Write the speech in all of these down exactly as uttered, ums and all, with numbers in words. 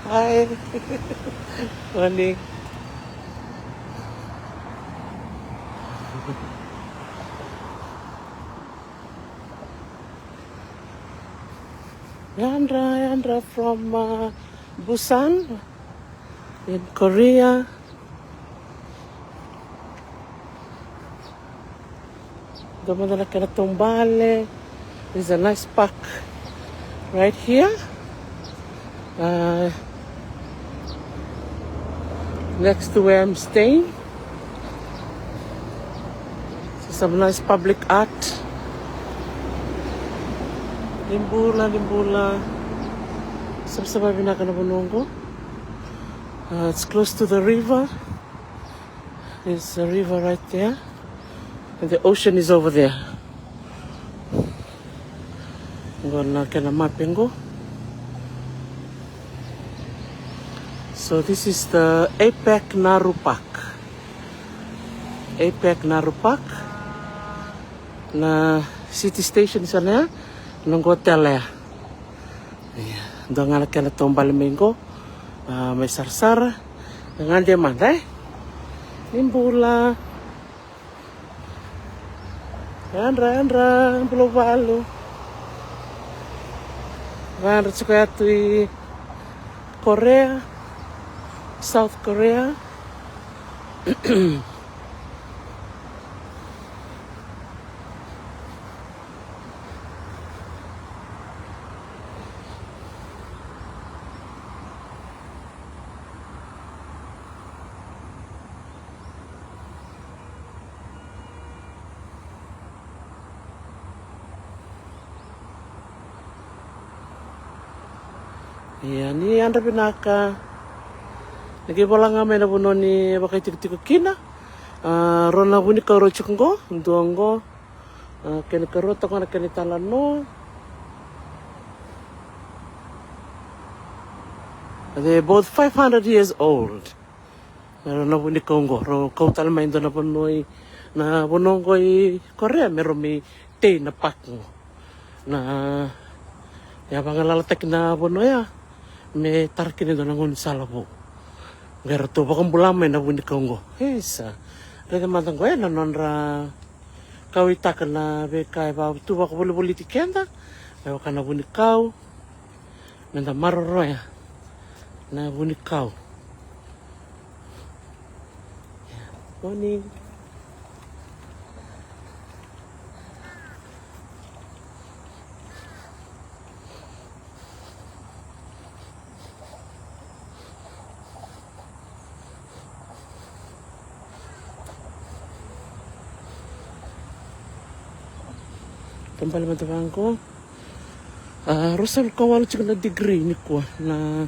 Hi. Morning. Yadra, yadra from uh, Busan in Korea. Dua mada na kena taubale. There's a nice park right here, uh, next to where I'm staying. So some nice public art. Ni bula, ni bula. Savasava vinaka na vanua qo. Uh, it's close to the river. There's a river right there. And the ocean is over there. Qo na kena mape qo. So this is the APEC Naru Park. APEC Naru Park. Na city station sa na ya, na qo tele ya. Ia, dua ga na kena taubale mai qo. Ah, mai sarasara. Gade mada, e? Ni bula. Yadra, yadra, bula valu. Yadra tiko ya tu i Korea, South Korea. Ia, ni yadra vinaka. Ni qai vola ga mai na vanua ni vakaitikotiko kina. Ah, rua na vunikau rau tiko qo, dua qo. Ah, kena ikarua toka na kena italanoa. They're both five hundred years old. Na, na vunikau qo, rau kau tale mai dua na vanua i, na vanua qo i Korea me rau mai tei na park qo. Na, ya vagalalataki na vanua ya me tara kina e dua na gaunisala vou. Qai ratou vakabula mai na vunikau qo. Isa, raica mada qo, e, na nodra kauaitaka na veika e va tu vakavolivoliti keda. Me vaka na vunikau. Meda maroroya na vunikau. Morning. Taubale mada vaqo. Ah, ruasagavulu ka walu tiko na degree nikua na.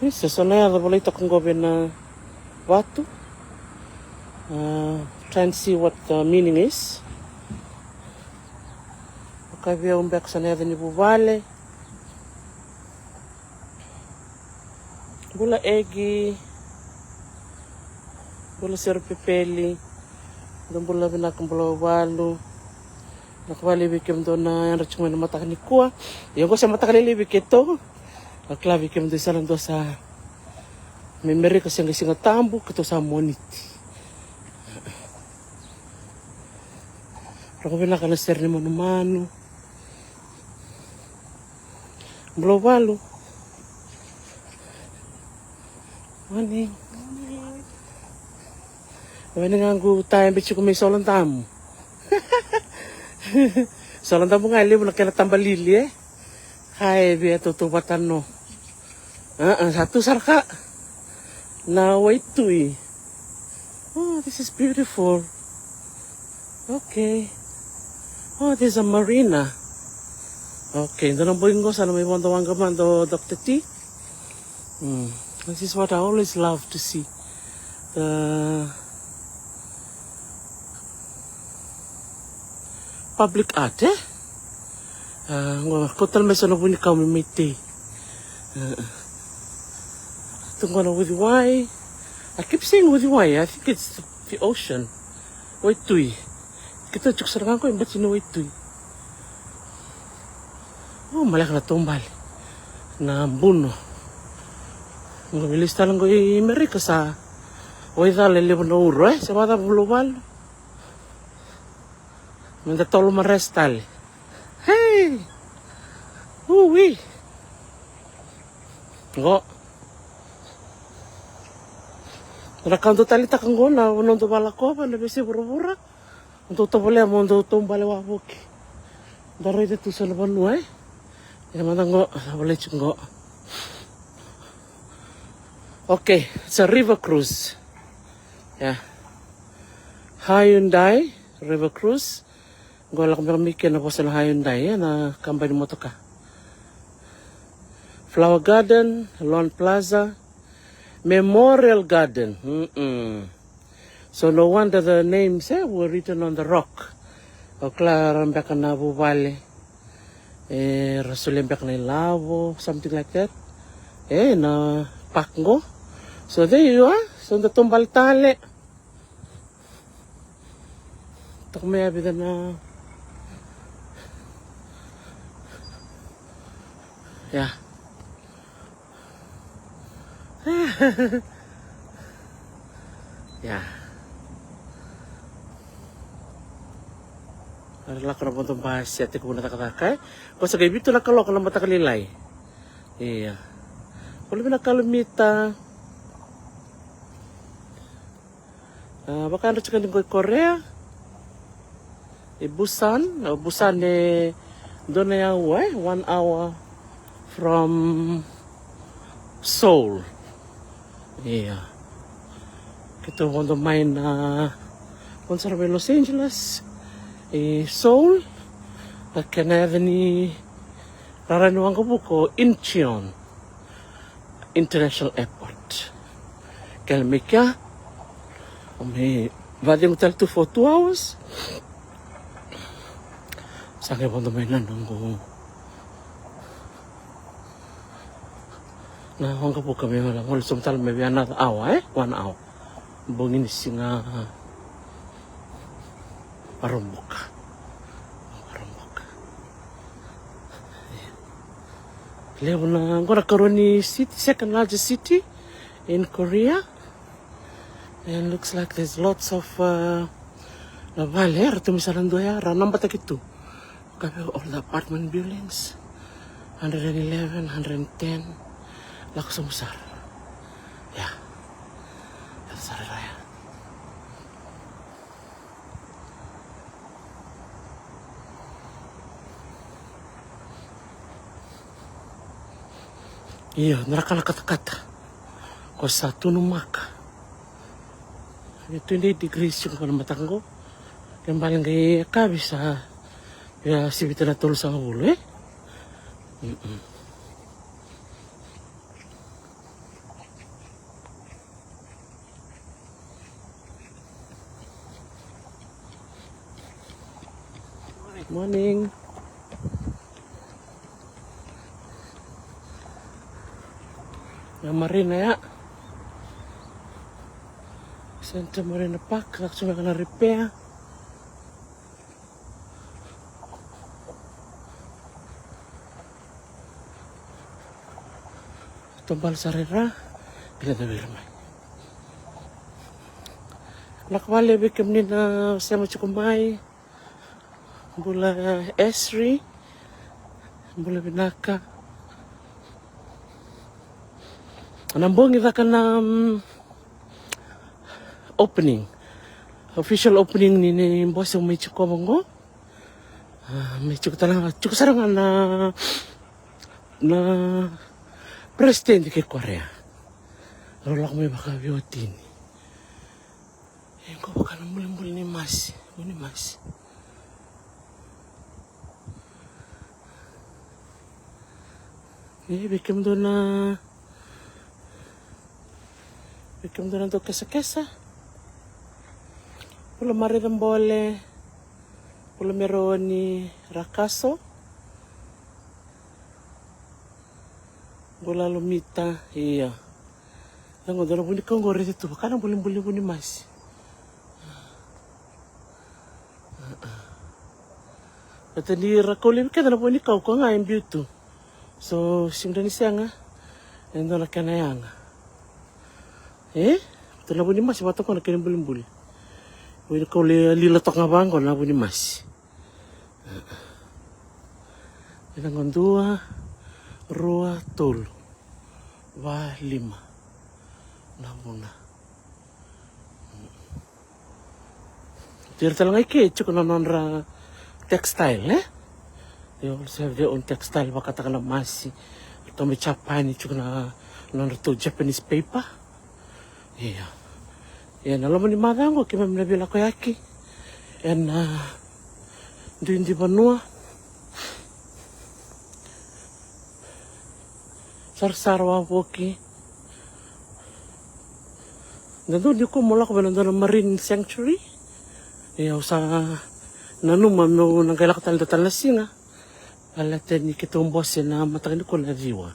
Isa, so na yaca volai toka qo vei na vatu. Ah, try and see what the meaning is. Vaka vei au beka sa na yaca ni vuvale. Bula Egi. Bula Sero Pepeli. Dou bula vinaka, bula valu. Vinaka vakalevu vei kemudou na yadra tiko mai na mataka nikua. Ia qo sa mataka lailai vei keitou. Au kila vei kemudou sa na dua sa memerika se qai Siga Tabu, keitou sa Moniti. Rogo vinaka na sere ni manumanu. Bula valu. Morning. Veni ga qu tayabe tiko mai Solo Damu. Solo Damu ga e levu na kena tabalili, e? Ka e via tautauvata no. Ah, ah, sa tu sara ka na waitui. Oh, this is beautiful. Okay. Oh, there's a marina. Okay, dua na bogi qo sa na mai vodo waqa mada o Doctor T. Mm. This is what I always love to see. The public art, e? Ah, qo, kau tale mai so na vunikau me mai tei. Ah, ah. Tu qo na uciwai. I keep saying uciwai. I think it's the, the ocean. Waitui. Keitou tiko sara ga qo e bati ni waitui. Oh, maleka na taubale. Na buno. Qo veilesi tale qo i Merika sa waicala e levu na uro, e? Se vakacava vula valu. Meda tolo ma rest tale. Hei! Ui! Qo. Na ka dou taleitaka qo na noda valakova na veiyasai vuravura. Dou tovolea mo dou taubale wavoki. Da raica tu so na vanua, e? Ia mada qo, sa volai tiko qo. Okay, it's a river cruise. Yeah. Hyundai river cruise. Qo lako beka mai kina na vosa na Hyundai, e, na kabani motoka. Flower Garden, Lawn Plaza, Memorial Garden. Mm-mm. So no wonder the names, eh, were written on the rock. Au kila era beka na vuvale. E, ra solia beka na ilavo, something like that. E, na park qo. So there you are. So da taubale tale. Toka mai a vica na. Yeah. Ia. Era lako na vodo basi a tekivu na cakacaka, e? Ko sa qai vitu na kaloko na mataka lailai. Ia. Ko levu na kalomita. A, vakadra tiko ni qo i Korea. I Busan, o Busan e dua na aua, e, one hour from Seoul. Ia. Keitou vodo mai na, vodo sara mai Los Angeles, i Seoul, na kena yaca ni rara ni waqavuka o Incheon International Airport. Kele mai kea, o mai vacegu tale tu for two hours. Sa qai vodo mai na noqu na waqavuka me gole sobu tale mai vei another hour, e? One hour. Bogi ni siga Vakaraubuka. Vakaraubuka. Levu na, qo na karua ni city, second largest city in Korea. And looks like there's lots of, uh, na vale, era tu mai sara dua ya, ra nabataki tu. Ka vei all the apartment buildings. Hundred and eleven, hundred and ten. Lako sobu sara. Ya. Lako sara ya. Io, na raka na katakata. Ko sa tunu maka. Vei twenty-eight degrees tiko na mataka qo. Ke bale qai yakavi sa, ia, sivita na tolusagavulu, e? Mm-mm. Morning. Na marina ya. Center Marina Park, lako tu ga na repair. Taubale sara i ra, kila na vei ira mai. Lako vale vei kemuni na sema tiko mai. Bula Esri. Bula vinaka. Na bogi caka na, mm, opening. Official opening ni, ni bose mai tiko qo. A, me tiko tale ga, tiko sara ga na, na president kei Korea. Rau lako mai vakaveiwatini. E, qo vaka na bulibuli ni masi, vu ni masi. E, vei kemudou na, vei kemudou na dau kesakesa. Bula Marica Bole. Bula Meroni Rakaso. Bula Lomita, ia. Ia qo dua na vunikau qo raica tu vaka na bulibuli vu ni masi. Baleta ni ra kau laivi kece na vunikau ko ga e biu tu. So sega ni sega e dua na kena yaga. E tu na vu ni masi vata qo na kena bulibuli. Vu ni kau le lila toka ga vaqo na vu ni masi. Ena qo dua, rua, tolu, va, lima na vuna. Tira tale ga i ke tiko na nodra textile, e? They also have their own textile, vakataka na masi. Ratou mai Japani tiko na nodra tou Japanese paper. Ia. Ia na loma ni macawa qo keimami na veilakoyaki ena duidui vanua. Sarasara wavoki. Dodonu ni kua mo lako vei na dua na marine sanctuary. Ia au sa nanuma meu na qai lako tale dua tale na siga. Baleta ni keitou bose na mataka nikua na ciwa.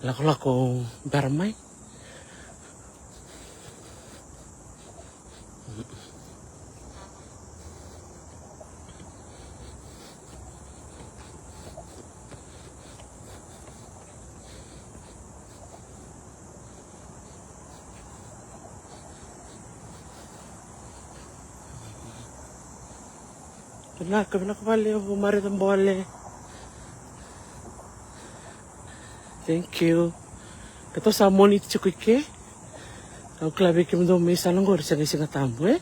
Lakolako bera mai. Vinaka, vinaka vakalevu Marica Bole. Thank you. Keitou sa Moniti tiko i ke. Au kila vei kemudou mai sala qori se qai Siga Tabu, e?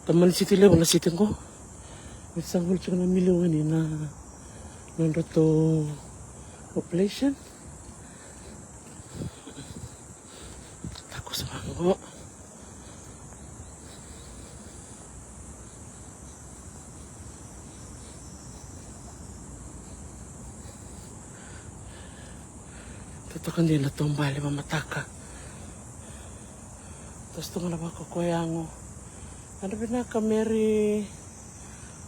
Tamani siti levu na siti qo. Vei sa voli tiko na milioni na nodratou population. Takoso vaqo. Totoka dina na taubale vamataka. Toso tu ga na vakakoya yago. Yadra vinaka Mary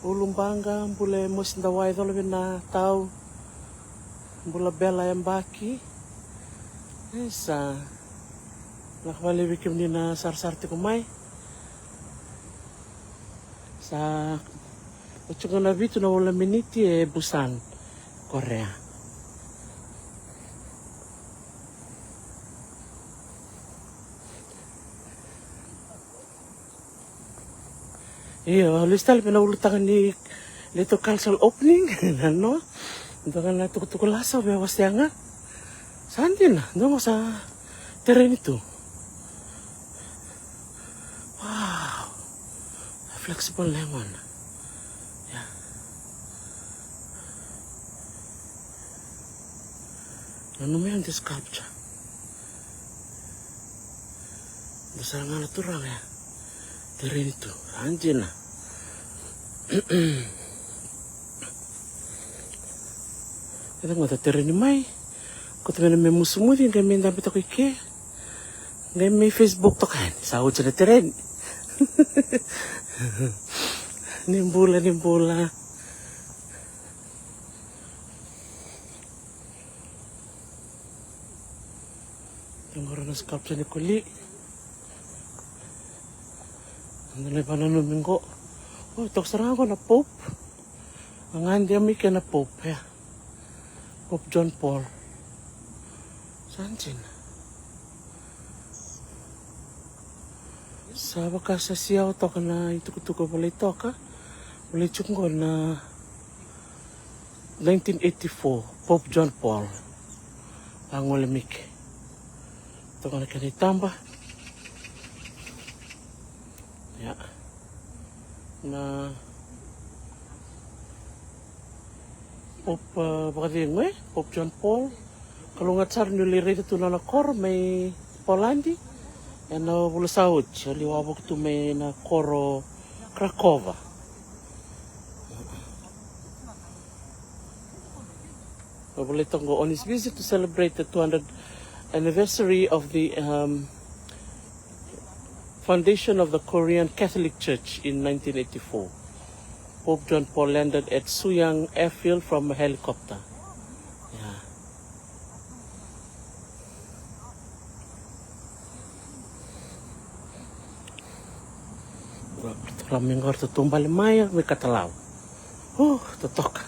Ulubaqa, bula e Mosi Dawai, cola vina tau. Bula bela yabaki. Isa. Vinaka vakalevu vei kemuni na sarasara tiko mai. Sa oti ga na vitu na ula miniti e Busan, Korea. Io, au lesu tale vei na ulutaga ni Little Cultural Opening. Na no dua ga na tukutuku lasa au via wasea ga. Sa dina, dua ga sa tereni tu. Wow. Flexible na yagona. Ia. Nanuma yani the sculpture. Dua sara ga na turaga ya. Tereni tu. Sa dina. Eda gona tereni mai. Ko tu me na me musumuci qai me dabe toka i ke. Qai me Facebook toka yani. Sa oti na tereni. Ni bula, ni bula. Qo na sculpture ni koli. Eda lai vananumi qo. O, toka sara ga qo na Pope. A gade mai kei na Pope ya. Pope John Paul. Sa dina. Sa vaka sa siawa toka na itukutuku e volai toka. Volai tiko qo na nineteen eighty-four, Pope John Paul. A gole mai ke. Toka na kena itaba. Ia. Na Pope, e, vakacegu, e? Pope John Paul. Kalougata sara niu lai raica tu na nona koro mai Poladi. Ena vula sa oti, au lai wavoki tu mai na koro Krakova. Au volai toka qo, on his visit to celebrate the two hundred anniversary of the, um, Foundation of the Korean Catholic Church in nineteen eighty-four. Pope John Paul landed at Suyang Airfield from a helicopter. Yeah. Ra mai qo, ra taubale mai, mai Katalau. O, totoka.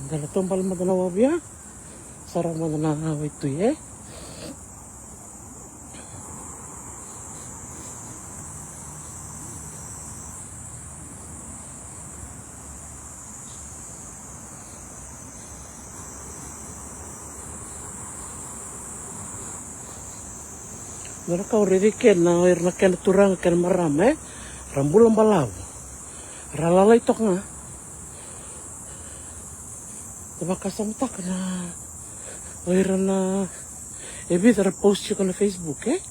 Da na taubale mada na wavu ya. Sara mada na waitui, e. Dua na ka au raica kina, o ira na kena turaga, kena marama, e, ra bula balavu. Ra lalai toka ga. Da vakasamataka na, o ira na, e vica ra post tiko na Facebook, e?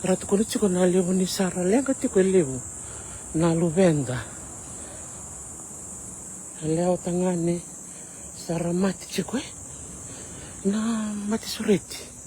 Ra tukuna tiko na levu ni sa ra leqa tiko e levu na luveda. Na lewa tagane sa ra mate tiko, e? Na mate sureti.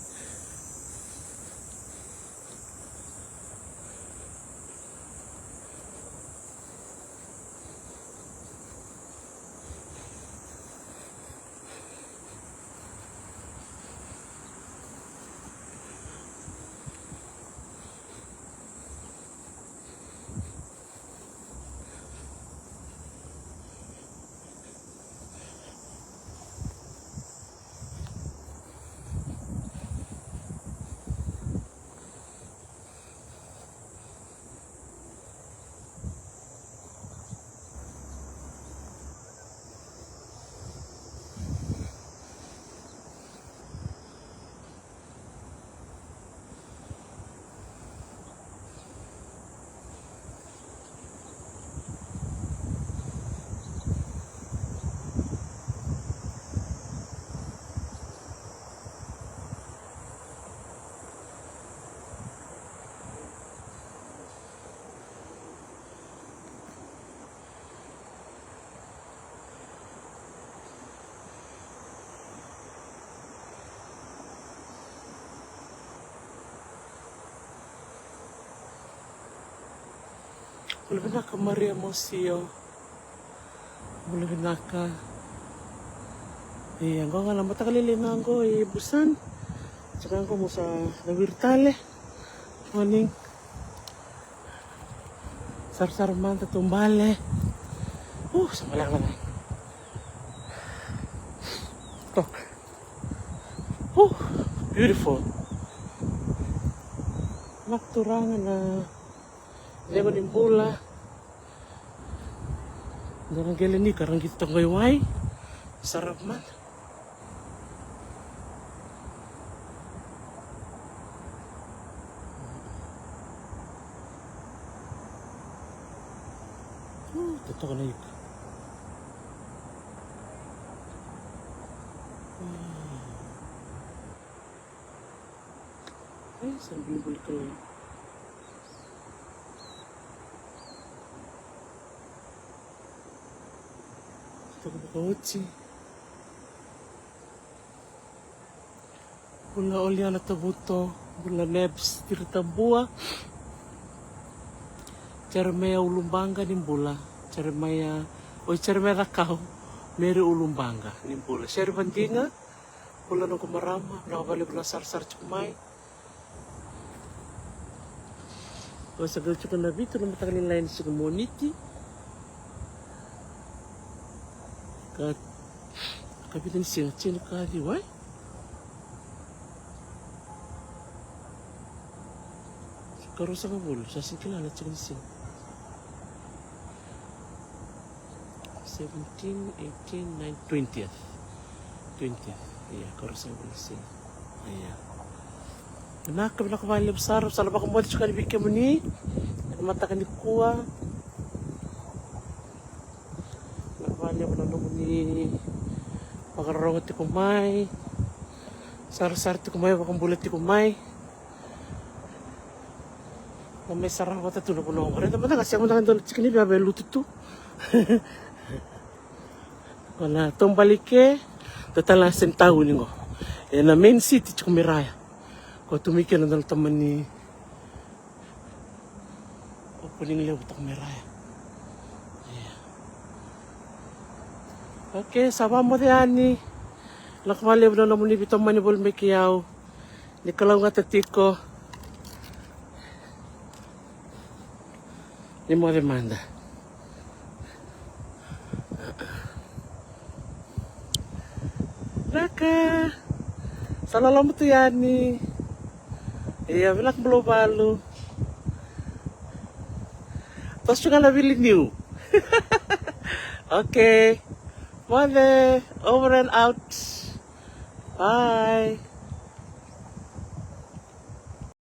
Bula vinaka Maria Mosio. Bula vinaka. Ia, qo ga na mataka lailai ga qo i Busan. Sa qo mo sa na wiri tale. Morning. Sarasara mada, taubale. Uh, sa malaka na. Tok. Uh, beautiful. Vinaka turaga na cegu ni bula. Da na qele ni ka ra qito toka i wai. Sarava mada. Uh, totoka na ika. Ai, sa bulibuli kalai. Toka vakaoti. Bula Oliana Tavuto, bula Nebs Tiritabua. Jeremaia Ulubaqa ni bula. Jeremaia, oi Jeremaia Cakau, Meri Ulubaqa ni bula. Seri Vadiga, bula noqu marama, vinaka vakalevu na sarasara tiko mai. Au sa qai tiko na vitu na mataka lailai ni siga Moniti. Ka, ka vitu ni siga, tini ka ciwa. Ka ruasagavulu, sa sega ni kila na tiko ni siga. Seventeen, eighteen, nine, twentieth. Twentieth. Ia, ka ruasagavulu na siga. Ia. Vinaka, vinaka vakalevu sara, sa na vakamoce tiko yani vei kemuni ena mataka nikua. Vinaka vakalevu na nomuni vakarorogo tiko mai, sarasara tiko mai, vakabula tiko mai. Ko mai sara vata tu na vanua qo. Raica mada ga, sega mada ga dua na tiki ni veva e lutu tu. Ko na taubale ke, dua tale na senta uni qo. E na main city tiko mai Raya. Ko tu mai kina dua na tamani opening levu toka mai Raya. Ia. Okay, sa vakamoce yani. Lako vakalevu na nomuni veitomani voli mai kei au. Ni kalougata tiko. Ni moce mada. Vinaka. Sa loloma tu yani. Ia, vinaka, bula valu. Toso ga na vili niu. Okay. Moce, over and out. Bye.